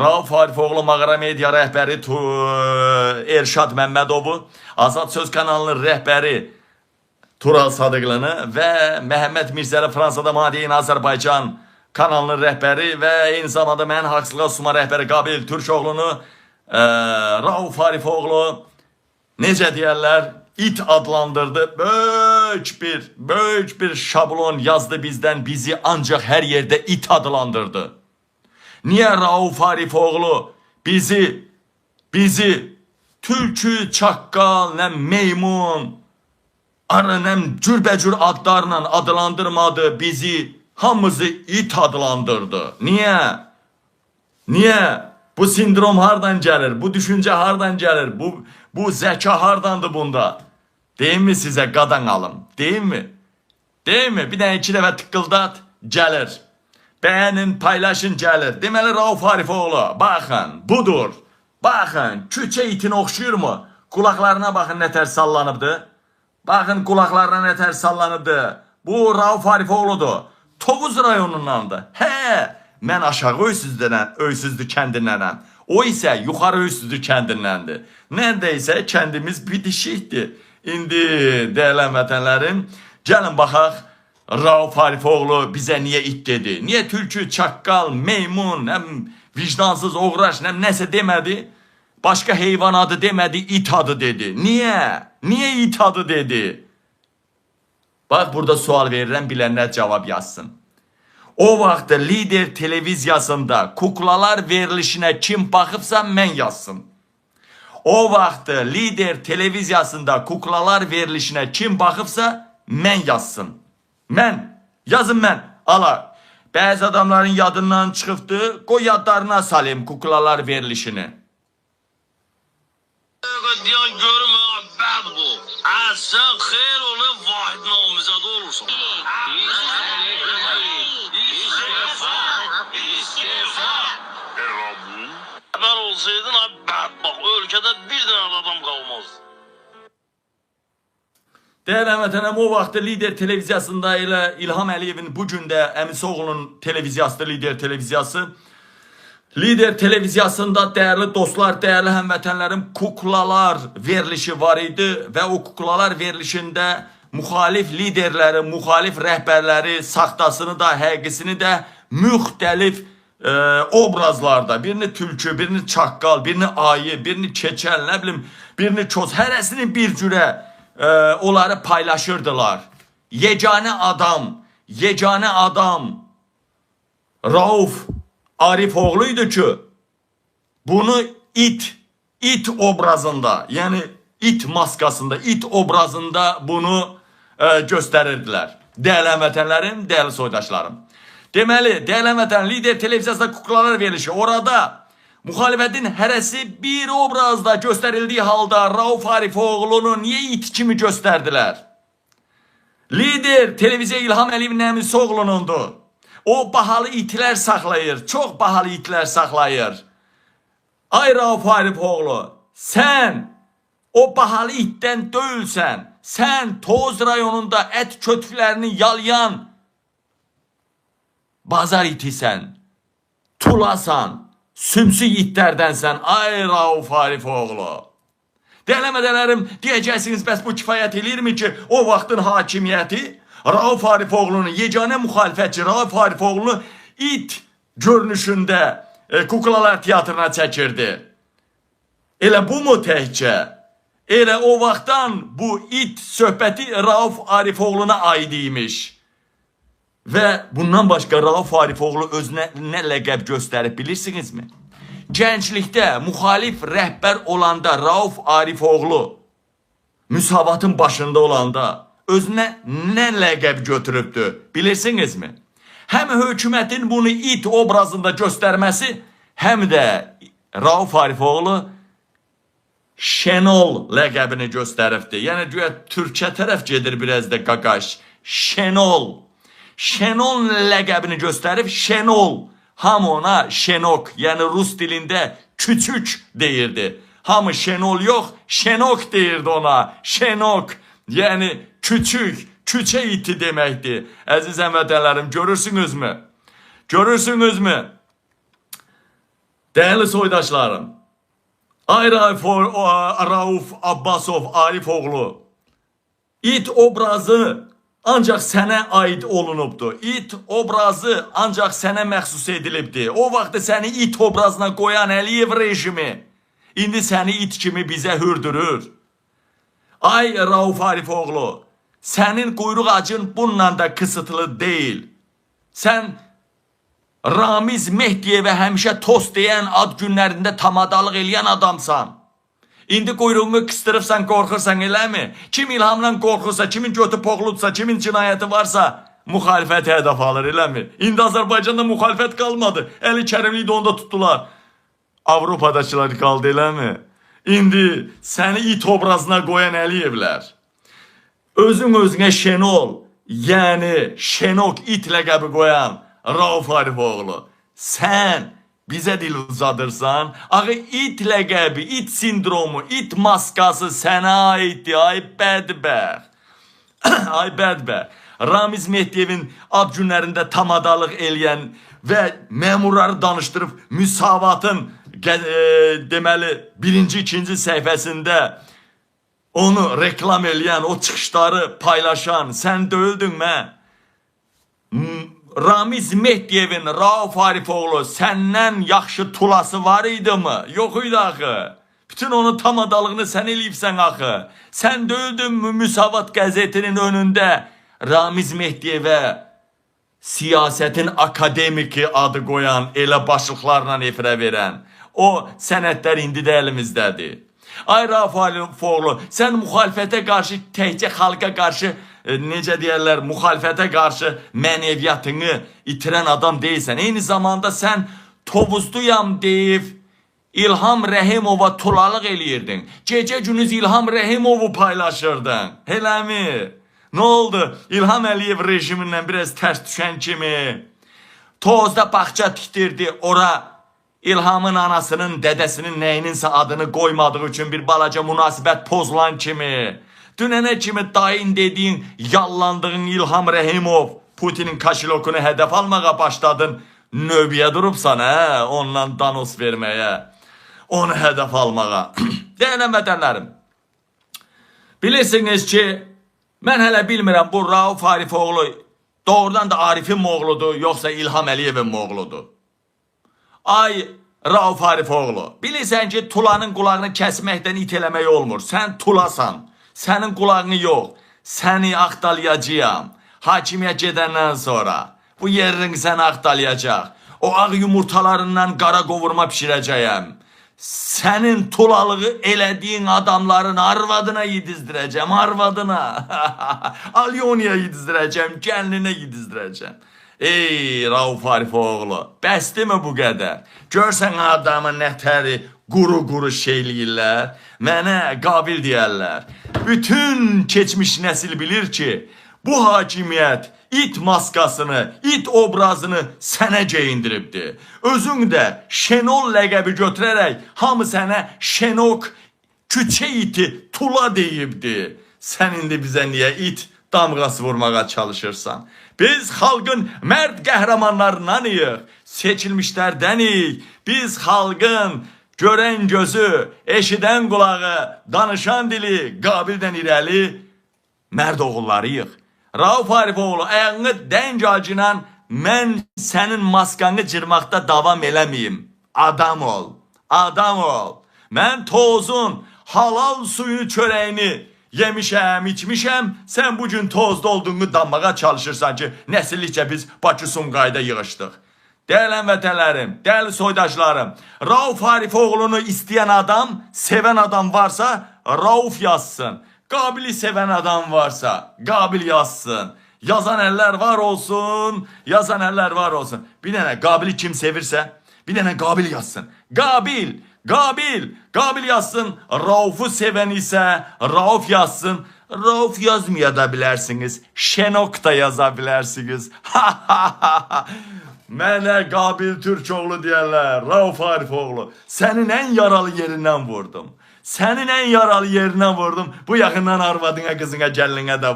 Rauf Arifoğlu Mağara Media rəhbəri Erşad Məmmədovu, Azad Söz kanalının rəhbəri Tural Sadıqlını və Məhəmməd Mirzəli Fransada Made in Azərbaycan kanalının rəhbəri və eyni zamanda mən Haqsızlığa Susma rəhbəri Qabil Türkoğlunu Rauf Arifoğlu necə deyərlər, it adlandırdı. Böyük bir şablon yazdı bizdən, bizi ancaq hər yerdə it adlandırdı. Niyə Rauf Arifoğlu bizi tülkü, çaqqal, nə meymun, arı, nə cürbəcür adlarla adlandırmadı bizi, hamımızı it adlandırdı. Niyə? Niyə? Bu sindrom hardan gəlir? Bu düşüncə hardan gəlir? Bu zəka hardandır bunda? Deyim mi sizə qadan alım? Deyim mi? Deyim mi? Bir dənə iki dəfə tıqqıldat, gəlir. Bəyənin, paylaşın, gəlir. Deməli Rauf Arifoğlu, baxın, budur. Baxın, küçə itinə oxşuyurmu? Qulaqlarına baxın nə tər sallanıbdı. Baxın qulaqlarına nə tər sallanıbdı. Bu Rauf Arifoğludur. Tovuz rayonundandır. Hə, mən aşağı Öysüzlüdən, Öysüzlü kəndindənəm. O isə yuxarı Öysüzlü kəndindəndir. Nərdəsə kəndimiz bitişikdir. İndi dəyərli vətənlərim, gəlin baxaq Rauf Arifoğlu bizə niyə it dedi? Niyə tülkü, çaqqal, meymun, nəm vicdansız, oğraş, nəm nəsə demədi? Başqa heyvan adı demədi, it adı dedi. Niyə? Niyə it adı dedi? Bax burada sual verirəm, bilənlər cavab yazsın. O vaxt Lider televiziyasında kuklalar verilişinə kim baxıbsa mən yazsın. O vaxt Lider televiziyasında kuklalar verilişinə kim baxıbsa mən yazsın. Mən. Yazın mən. Ala. Bəzi adamların yadından çıxıbdı. Qoy yadlarına salayım kuklalar verilişini. Diyan görmə bəd bu. Sən xeyr ola Vahid namizədə olursan. İstifa! İstifa! Xəbər olsaydın ay bədbəxt, ölkədə bir dənə adam qalmazdı. Dəyərli həmvətənlərim, o vaxtı Lider televiziyasında elə İlham Əliyevin bu gün də əmisi oğlunun televiziyasıdır, Lider televiziyası. Lider televiziyasında dəyərli dostlar, dəyərli həmvətənlərim, kuklalar verilişi var idi və o kuklalar verilişində müxalif liderləri, müxalif rəhbərləri, saxtasını da, həqiqisini də müxtəlif obrazlarda, birini tülkü, birini çaqqal, birini ayı, birini keçəl, nə bilim, birini koz, hərəsini bir cürə onları paylaşırdılar. Yeganə adam Rauf Arifoğlu idi ki, bunu it obrazında, yəni it maskasında, it obrazında bunu göstərirdilər. Dəyərli həmvətənlərim, dəyərli soydaşlarım. Deməli, dəyərli həmvətən, Lider televiziyasında kuklalar verilişi. Orada müxalifətin hərəsi bir obrazda göstərildiyi halda Rauf Arifoğlu'nu niyə it kimi göstərdilər? Lider televiziya İlham Əliyevin əmisi oğlunundur. O bahalı itlər saxlayır. Çox bahalı itlər saxlayır. Ay Rauf Arifoğlu, sən o bahalı itdən deyilsən. Sən Tovuz rayonunda ət kötüklərini yalayan bazar itisən. Tulasan. Sümsük itlərdənsən. Ay Rauf Arifoğlu. Dəyərli həmvətənlərim, deyəcəksiniz, bəs bu kifayət eləyirmi ki, o vaxtın hakimiyyəti Rauf Arifoğlu'nu, yeganə müxalifətçi Rauf Arifoğlu'nu it görünüşündə kuklalar teatrına çəkirdi. Elə bu mu təkcə? Elə o vaxtdan bu it söhbəti Rauf Arifoğlu'na aid imiş. Və bundan başqa Rauf Arifoğlu özünə nə ləqəb göstərib bilirsinizmi? Gənclikdə müxalif rəhbər olanda Rauf Arifoğlu müsavatın başında olanda özünə nə ləqəb götürübdü bilirsinizmi? Həm hökumətin bunu it obrazında göstərməsi, həm də Rauf Arifoğlu Şenol ləqəbini göstəribdi. Yəni güya türkə tərəf gedir biraz da qaqaş. Şenol. Şenol ləqəbini göstərib Şenol. Hamı ona Şenok, yəni rus dilində küçük deyirdi. Hamı Şenol yox, Şenok deyirdi ona. Şenok, yəni küçük, küçə iti deməkdir. Əziz həmvətənlərim, görürsünüzmü? Görürsünüzmü? Dəyərli soydaşlarım, ay Rauf Abbasov Arifoğlu, it obrazı ancaq sənə aid olunubdu. İt obrazı ancaq sənə məxsus edilibdi. O vaxtı səni it obrazına qoyan Əliyev rejimi indi səni it kimi bizə hürdürür. Ay Rauf Arifoğlu, sənin quyruq acın bununla da kısıtlı deyil. Sən Ramiz Mehdiyevə həmişə tost deyən, ad günlərində tamadalıq eləyən adamsan. İndi quyruğunu qıstırıbsan, qorxursan, eləmi? Kim İlhamdan qorxursa, kimin götü poxludsa, kimin cinayəti varsa, müxalifəti hədəf alır, eləmi? İndi Azərbaycanda müxalifət qalmadı. Əli Kərimliyi də onda tutdular. Avropadakılar qaldı, eləmi? İndi səni it obrazına qoyan Əliyevlər. Özün özünə Şenol, yəni Şenok it ləqəbi qoyan Rauf Arifoğlu. Sən bizə dil uzadırsan. Axı it ləqəbi, it sindromu, it maskası sənə aiddir. Ay bədbəxt. Ay bədbəxt. Ramiz Mehdiyevin ad günlərində tamadalıq eləyən və məmurları danışdırıb müsavatın deməli birinci, ikinci səhifəsində onu reklam eləyən, o çıxışları paylaşan sən deyildin mə? Ramiz Mehdiyevin Rauf Arifoğlu səndən yaxşı tulası var idimi? Yox idi axı. Bütün onun tamadalığını sən eləyibsən axı. Sən deyildinmi Müsavat qəzetinin önündə Ramiz Mehdiyevə siyasətin akademiki adı qoyan, elə başlıqlarla efirə verən. O sənədlər indi də əlimizdədir. Ay Rauf Arifoğlu, sən müxalifətə qarşı, təkcə xalqa qarşı, necə deyərlər, müxalifətə qarşı mənəviyyatını itirən adam deyilsən. Eyni zamanda sən Tovuzduyam deyib İlham Rəhimova tulalıq eləyirdin. Gecə gündüz İlham Rəhimovu paylaşırdın. Eləmi? Nə oldu? İlham Əliyev rejimindən biraz tərs düşən kimi Tozda bağça tikdirdi. Ora İlhamın anasının, dədəsinin nəyininsə adını qoymadığı üçün bir balaca münasibət pozulan kimi. Dünənə kimi dayın dediyin, yallandığın İlham Rəhimov Putinin kaşilokunu hədəf almağa başladın. Növbəyə durubsan, hə, ondan danos verməyə. Onu hədəf almağa. Dəyərli vətənlərim, bilirsiniz ki, mən hələ bilmirəm bu Rauf Arifoğlu doğrudan da Arifin oğludur, yoxsa İlham Əliyevin oğludur. Ay Rauf Arifoğlu, bilirsən ki, tulanın qulağını kəsməkdən it eləmək olmur. Sən tulasan, sənin qulağını yox, səni axtalayacağam. Hakimiyyət gedəndən sonra bu yerin səni axtalayacaq. O ağ yumurtalarından qara qovurma bişirəcəyəm. Sənin tulalığı elədiyin adamların arvadına yedizdirəcəm, arvadına. Alyoniya yedizdirəcəm, gəlinə yedizdirəcəm. Ey Rauf Arifoğlu, bəsdimi bu qədər? Görsən adamı nətəri quru-quru şeyləyirlər, mənə qabil deyərlər. Bütün keçmiş nəsil bilir ki, bu hakimiyyət it maskasını, it obrazını sənə geyindiribdi. Özün də Şenol ləqəbi götürərək hamı sənə Şenok, küçə iti, tula deyibdi. Sən indi bizə niyə it damğası vurmağa çalışırsan? Biz xalqın mərd qəhrəmanlarındanıyıq, seçilmişlərdənik. Biz xalqın görən gözü, eşidən qulağı, danışan dili, Qabildən irəli mərd oğullarıyıq. Rauf Arifoğlu, ayağını dəng acınan mən sənin maskanı cırmaqda davam eləməyim. Adam ol, adam ol. Mən tozun halal suyunu, çörəyini yemişəm, içmişəm. Sən bugün tozda olduğunu danmağa çalışırsan ki, nəsillikcə biz Bakı Sumqayıda yığışdıq. Dəyərli vətənlərim, dəyərli soydaşlarım, Rauf Arifoğlunu istəyən adam, sevən adam varsa Rauf yazsın. Qabili sevən adam varsa Qabil yazsın. Yazan əllər var olsun, yazan əllər var olsun. Bir dənə Qabili kim sevirsə, bir dənə Qabil yazsın. Qabil, Qabil, Qabil yazsın. Raufu sevən isə Rauf yazsın. Rauf yazmaya da bilərsiniz. Şenok da yaza bilərsiniz. Mənə Qabil Türkoğlu deyərlər. Rauf Arifoğlu. Sənin ən yaralı yerindən vurdum. Sənin ən yaralı yerindən vurdum. Bu yaxından arvadına, qızına, gəlinə də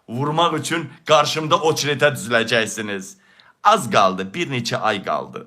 vurmaq üçün qarşımda o çiretə düzüləcəksiniz. Az qaldı, bir neçə ay qaldı.